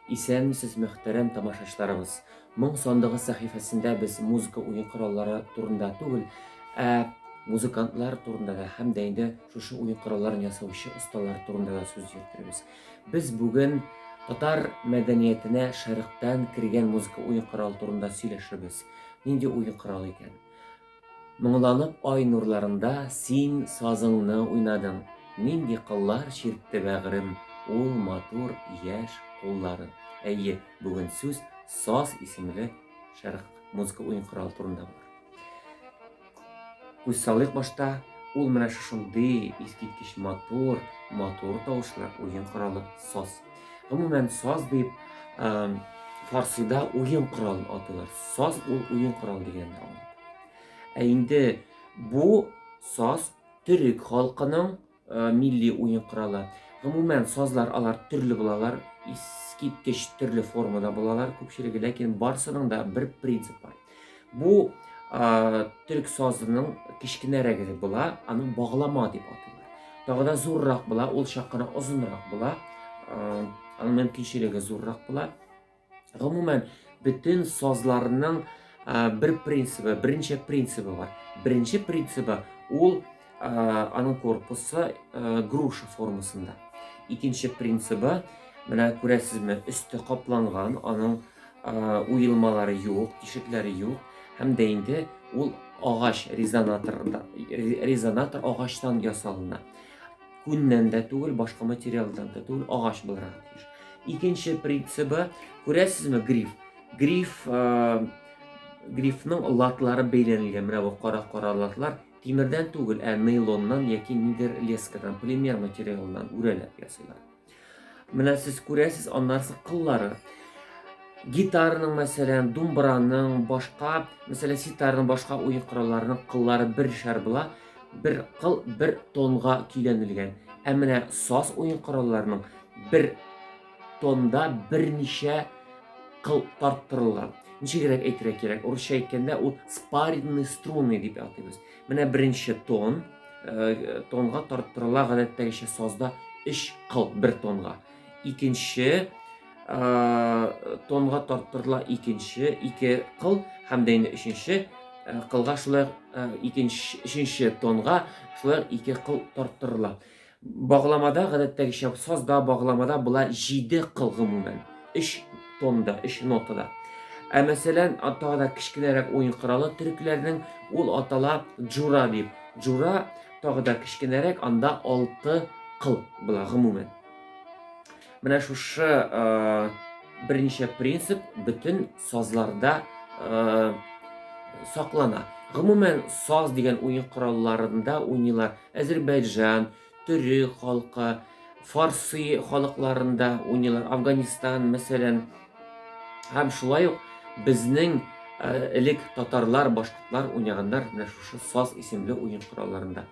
Исәнмесез, мөхтәрәм тамашачыларыбыз! Моң сандыгы сәхифәсендә без музыка уен кораллары турында түгел, ә музыкантлар турында да һәм дә инде шушы уен коралларын ясаучы осталар турында да сүз йөртербез. Без бүген татар мәдәниятенә шәрыктан кергән музыка уен коралы турында сөйләшербез. Нинди уен коралы икән? Моңланып ай нурларында Син сазыңны уйнадың, Нинди кыллар чиртте бәгърем Ул матур яшь кулларың. Әйе, бүген сүз Саз исемле шәрык музыка уен коралы турында булыр. Күз салыйк башта, ул менә шушындый искиткеч матур, матур тавышлы уен коралы саз. Гомумән, саз дип фарсыйда уен коралын атыйлар. Саз ул уен коралы дигәнне аңлата. Ә инде бу саз төрек халкының милли уен коралы. Гомумән, сазлар алар төрле булалар, искиткеч төрле формада булалар күпчелеге, ләкин барсының да бер принцип бар. Бу төрек сазының кечкенәрәге була, аны баглама дип атыйлар. Тагы да зуррак була, ул чак кына озынрак була, аның мөмкинчелеге зуррак була. Гомумән, бөтен сазларның бер принцибы, берничә принцибы бар. Беренче принцибы ул аның корпусы груша формасында. Икенче принцибы, менә күрәсезме, өсте капланган, аның уелмалары юк, тишекләре юк һәм дә инде ул агач резонаторда, резонатор агачтан ясалына. Күннән дә түгел, башка материалдан да түгел, агач булырга тиеш. Икенче принцибы, күрәсезме, гриф. Гриф, грифның латлары бәйләнелгән. Менә бу кара-кара латлар тимердән түгел, ә нейлоннан яки нидер лескадан, полимер материалыннан үрәләп ясыйлар. Менә сез күрәсез, аннарсы кыллары. Гитараның, мәсәлән, думбраның, башка, мәсәлән, ситарның, башка уен коралларының кыллары бершәр була. Бер кыл бер тонга көйләнелгән. Ә менә саз уен коралларының бер тонда берничә кыл тарттырылган. Ничегрәк әйтергә кирәк? Урысча әйткәндә ул спаренные струны дип атыйбыз. Менә беренче тон, тонга тарттырыла гадәттәгечә сазда өч кыл бер тонга. Икенче тонга тарттырыла икенче ике кыл һәм дә инде өченче кылга шулай икенче өченче тонга шулай ике кыл тарттырыла. Багламада гадәттәгечә сазда багламада була 7 кыл гомумән. 3 тонда, 3 нотада. Ә мәсәлән, тагы да кечкенәрәк уен коралы төрекләрнең ул атала джура дип. Джура тагы да кечкенәрәк, анда 6 кыл була гомумән. Менә шушы берничә принцип бөтен сазларда саклана. Гомумән, саз дигән уен коралларында уйныйлар Әзербайҗан, төрек халкы, фарсы халыкларында уйныйлар, Афганистан, мәсәлән. Һәм шулай ук безнең элек татарлар, башкортлар уйнаганнар менә шушы саз исемле уен коралларында.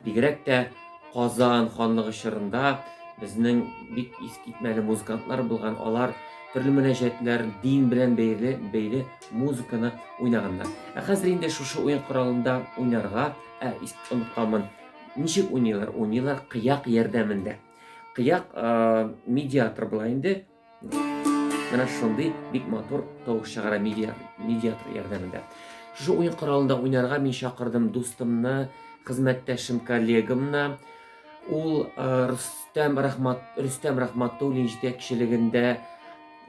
Бигрәк тә Казан ханлыгы чорында безнең бик искитмәле музыкантлар булган, алар төрле мөнәҗәтләр, дин белән бәйле, бәйле музыканы уйнаганнар. Ә хәзер инде шушы уен коралында уйнарга, ә, онытканмын, ничек уйныйлар? Уйныйлар кыяк ярдәмендә. Кыяк медиатор була инде. Менә шундый бик матур тавыш чыгара медиатор ярдәмендә. Шушы уен коралында уйнарга мин чакырдым дустымны, хезмәттәшем, коллегамны. Ул Рөстәм Рахмат Рөстәм Рахматуллин җитәкчелегендә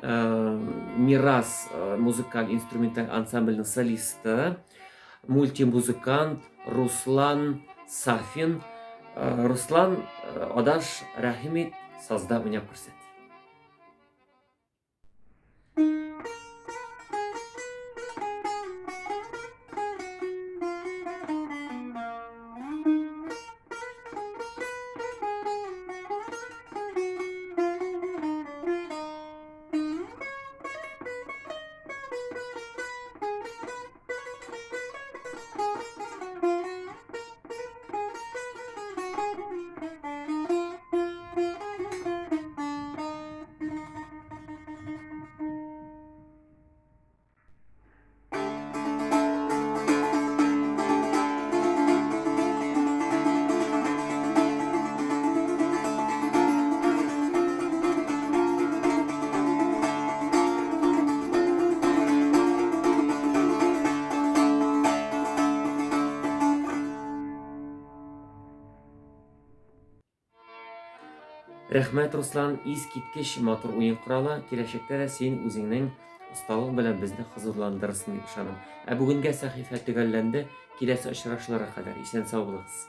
Мирас музыкаль инструменталь ансамбльнең солисты, мультимузыкант Руслан Сафин. Руслан, адаш, рәхим ит, сазда уйнап күрсәт. Рәхмәт, Руслан, искиткеч матур уен коралы. Киләчәктә дә син үзеңнең осталыгың белән безне хозурландырырсың дип ышанам. Ә бүгенгә сәхифә төгәлләнде. Киләсе очрашуларга кадәр исән-сау булыгыз.